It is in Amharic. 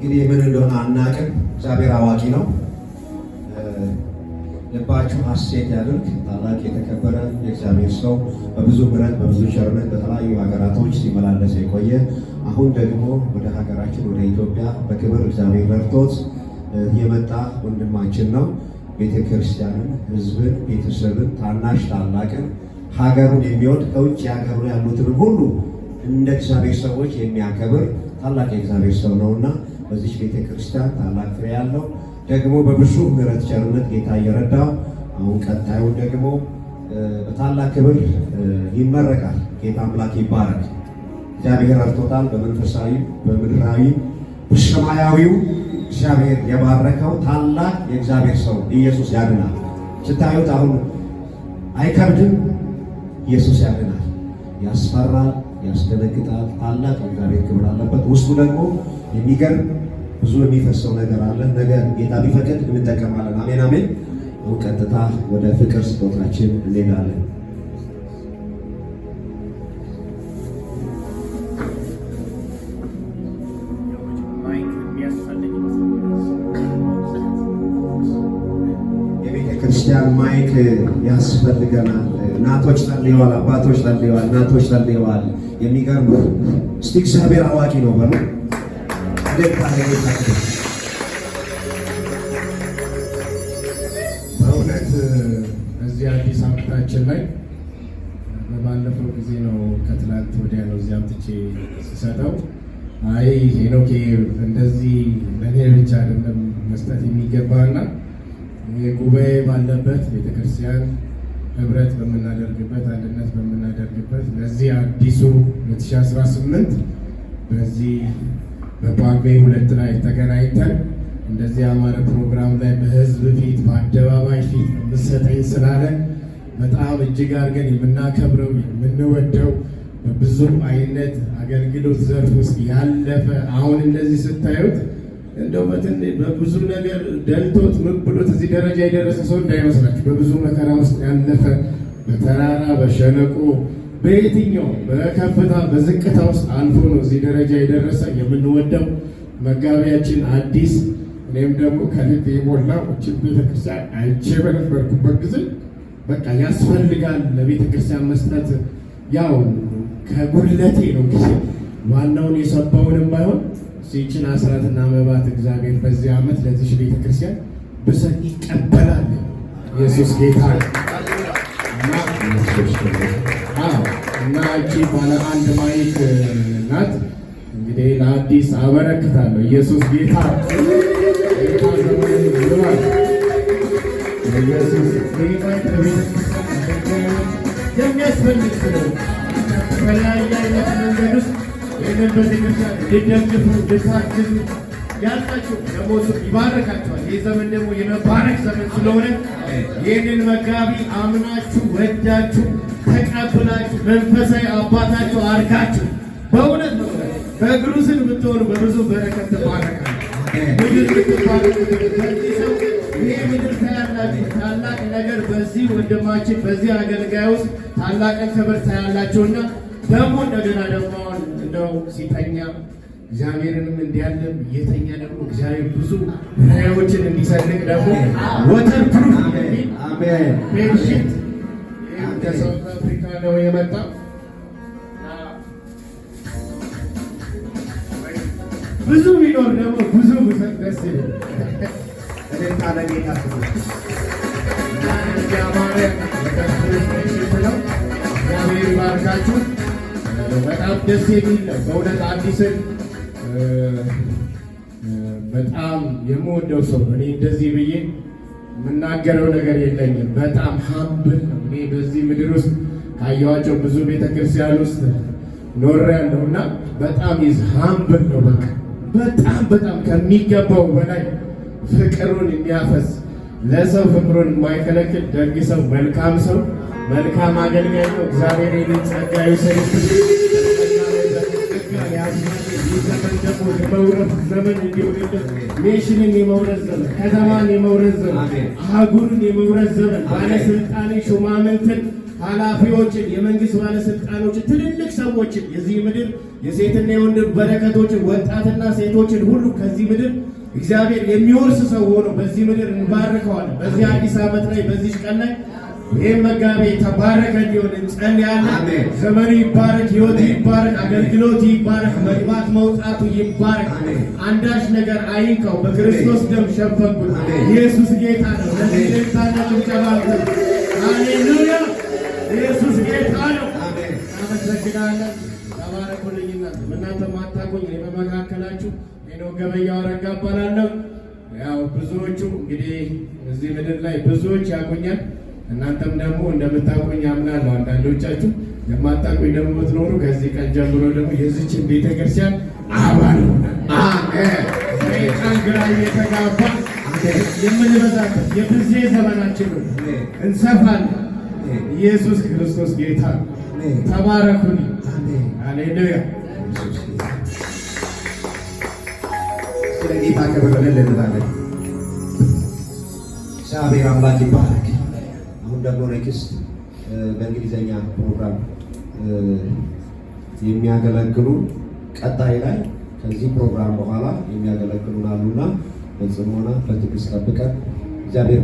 እንግዲህ ምን እንደሆነ አናቅም። እግዚአብሔር አዋቂ ነው። ልባችሁ ሐሴት ያድርግ። ታላቅ የተከበረ የእግዚአብሔር ሰው፣ በብዙ ምሕረት በብዙ ቸርነት በተለያዩ ሀገራቶች ሲመላለስ የቆየ፣ አሁን ደግሞ ወደ ሀገራችን ወደ ኢትዮጵያ በክብር እግዚአብሔር ረድቶት የመጣ ወንድማችን ነው። ቤተ ክርስቲያንን፣ ሕዝብን፣ ቤተሰብን፣ ታናሽ ታላቅን፣ ሀገሩን የሚወድ፣ ከውጭ ሀገሩ ያሉትንም ሁሉ እንደ እግዚአብሔር ሰዎች የሚያከብር ታላቅ የእግዚአብሔር ሰው ነውና በዚች ቤተ ክርስቲያን ታላቅ ፍሬ ያለው፣ ደግሞ በብዙ ምሕረት ቸርነት ጌታ እየረዳው አሁን ቀጣዩን ደግሞ በታላቅ ክብር ይመረቃል። ጌታ አምላክ ይባረክ። እግዚአብሔር ረድቶታል። በመንፈሳዊ፣ በምድራዊ፣ በሰማያዊው እግዚአብሔር የባረከው ታላቅ የእግዚአብሔር ሰው፣ ኢየሱስ ያድናል። ስታዩት አሁን አይከብድም። ኢየሱስ ያድናል። ያስፈራል፣ ያስደነግጣል። ታላቅ የእግዚአብሔር ክብር አለበት። ውስጡ ደግሞ የሚገርም ብዙ የሚፈሰው ነገር አለ። ነገ ጌታ ቢፈቅድ እንጠቀማለን። አሜን አሜን። አሁን ቀጥታ ወደ ፍቅር ስጦታችን እንሄዳለን። Mic የሚያስፈልግ። የቤተ ክርስቲያን mic ያስፈልገናል። እናቶች ጸልየዋል፣ አባቶች ጸልየዋል፣ እናቶች ጸልየዋል። የሚገርም፣ እስቲ እግዚአብሔር አዋቂ ነው በሉ። እልልታ ለጌታ ክብር። በእውነት በዚህ አዲስ ዓመታችን ላይ በባለፈው ጊዜ ነው፣ ከትላንት ወዲያ ነው እዚህ አምጥቼ ስሰጠው፣ አይ ሄኖኬ እንደዚህ ለእኔ ብቻ አይደለም መስጠት የሚገባና የጉባኤ ባለበት፣ ቤተክርስቲያን ህብረት በምናደርግበት፣ አንድነት በምናደርግበት፣ ለዚህ አዲሱ 2018 በዚህ በጳጉሜ 2 ላይ ተገናኝተን እንደዚህ ያማረ ፕሮግራም ላይ በህዝብ ፊት፣ በአደባባይ ፊት ነው የምትሰጠኝ ስላለ በጣም እጅግ አድርገን የምናከብረው፣ የምንወደው፣ በብዙ አይነት አገልግሎት ዘርፍ ውስጥ ያለፈ፣ አሁን እንደዚህ ስታዩት እንደው በብዙ ነገር ደልቶት ምን ብሎት እዚህ ደረጃ የደረሰ ሰው እንዳይመስላችሁ። በብዙ መከራ ውስጥ ያለፈ፣ በተራራ፣ በሸለቆ፣ በየትኛው በከፍታ በዝቅታ ውስጥ አልፎ ነው እዚህ ደረጃ የደረሰ የምንወደው መጋቢያችን አዲስ። እኔም ደግሞ ከልብ የሞላው እችን ቤተክርስቲያን አይቼ በነበርኩበት ጊዜ በቃ ያስፈልጋል ለቤተክርስቲያን መስጠት፣ ያው ከጉድለቴ ነው ጊዜ ዋናውን የሰባውንም ባይሆን ይችን አስራትና መባት እግዚአብሔር በዚህ ዓመት ለዚች ቤተክርስቲያን ብሰጥ ይቀበላል። ኢየሱስ ጌታ ነው። እና እቺ ባለ አንድ mic ናት። እንግዲህ ለአዲስ አበረክታለሁ። ኢየሱስ ጌታ፣ ጌታ ዘመኑን ይባርክ። ኢየሱስ ይህ mic ለቤተክርስቲያን የሚያስፈልግ ስለሆነ በተለያየ አይነት መንገድ ውስጥ ይህንን ቤተክርስቲያን እንድደግፉ፣ እንድታግዙ ያላችሁ ደግሞ እሱ ይባረካቸዋል። ይህ ዘመን ደግሞ የመባረክ ዘመን ስለሆነ ይህንን መጋቢ አምናችሁ፣ ወዳችሁ፣ ተቀብላችሁ፣ መንፈሳዊ አባታችሁ አድርጋችሁ በእውነት በእውነት በእግሩ ስር ብትሆኑ በብዙ በረከት ትባረካላችሁ። ምድር ብትባረክ በዚህ ሰው ይሄ ምድር ታያላችሁ። ታላቅ ነገር በዚህ ወንድማችን በዚህ አገልጋይ ውስጥ ታላቅን ክብር ታያላችሁና ደግሞ እንደገና ደግሞ አሁን እንደው ሲተኛ እግዚአብሔርንም እንዲያለም፣ እየተኛ ደግሞ እግዚአብሔር ብዙ ራእዮችን እንዲሰንቅ ደግሞ waterproof የሚል አሜን። Bedsheet ከ South Africa ነው የመጣው። ብዙ ቢኖር ደግሞ ብዙ ብሰጥ ደስ ይላል። እልልታ ለጌታ ክብር። ያማረ waterproof bedsheet ነው። እግዚአብሔር ይባርካችሁ። በጣም ደስ የሚል ነው በእውነት። አዲስን በጣም የምወደው ሰው ነው። እኔ እንደዚህ ብዬ የምናገረው ነገር የለኝም። በጣም humble ነው። እኔ በዚህ ምድር ውስጥ ካየኋቸው ብዙ ቤተክርስቲያን ውስጥ ኖሬያለሁ እና በጣም is humble ነው። በቃ በጣም በጣም ከሚገባው በላይ ፍቅሩን የሚያፈስ፣ ለሰው ፍቅሩን የማይከለክል ደግ ሰው፣ መልካም ሰው፣ መልካም አገልጋይ ነው። እግዚአብሔር ይህንን ጸጋ ይውሰድ። ይህ ዘመን ደግሞ የመውረስ ዘመን እንዲሆንልን፣ nation ን የመውረስ ዘመን፣ ከተማን የመውረስ ዘመን፣ አህጉርን የመውረስ ዘመን፣ ባለስልጣንን፣ ሹማምንትን ኃላፊዎችን፣ የመንግስት ባለስልጣኖችን፣ ትልልቅ ሰዎችን፣ የዚህ ምድር የሴትና የወንድ በረከቶችን፣ ወጣትና ሴቶችን ሁሉ ከዚህ ምድር እግዚአብሔር የሚወርስ ሰው ሆኖ በዚህ ምድር እንባርከዋለን። በዚህ አዲስ ዓመት ላይ፣ በዚህ ቀን ላይ ይህም መጋቢ የተባረከ እንዲሆን እንጸልያለን። ዘመኑ ይባረክ፣ ህይወቱ ይባረክ፣ አገልግሎቱ ይባረክ፣ መግባት መውጣቱ ይባረክ። አንዳች ነገር አይንካው። በክርስቶስ ደም ሸፈንኩት። ኢየሱስ ጌታ ነው። ለዚህ እልልታና ጭብጨባ። ሃሌሉያ! ኢየሱስ ጌታ ነው። አመሰግናለን። ተባረኩልኝ። እናንተ ማታውቁኝ እኔ በመካከላችሁ ሄኖክ ገበያው አረጋ እባላለሁ። ያው ብዙዎቹ እንግዲህ እዚህ ምድር ላይ ብዙዎች ያውቁኛል። እናንተም ደግሞ እንደምታውቁኝ አምናለሁ። አንዳንዶቻችሁ የማታውቁኝ ደግሞ ብትኖሩ ከዚህ ቀን ጀምሮ ደግሞ የዚችን ቤተክርስቲያን አባል ሆናል። አሜን። ሰይጣን ግራ እየተጋባ የምንበዛበት የብዜ ዘመናችን ነው። እንሰፋለን። ኢየሱስ ክርስቶስ ጌታ። ተባረኩልኝ። ሃሌሉያ። ስለ ጌታ ክብር እልል እንላለን። እግዚአብሔር አምላክ ይባረክ። አሁን ደግሞ next በእንግሊዘኛ ፕሮግራም የሚያገለግሉ ቀጣይ ላይ ከዚህ ፕሮግራም በኋላ የሚያገለግሉን አሉና በጽሞና በትዕግስት ጠብቀን እግዚአብሔር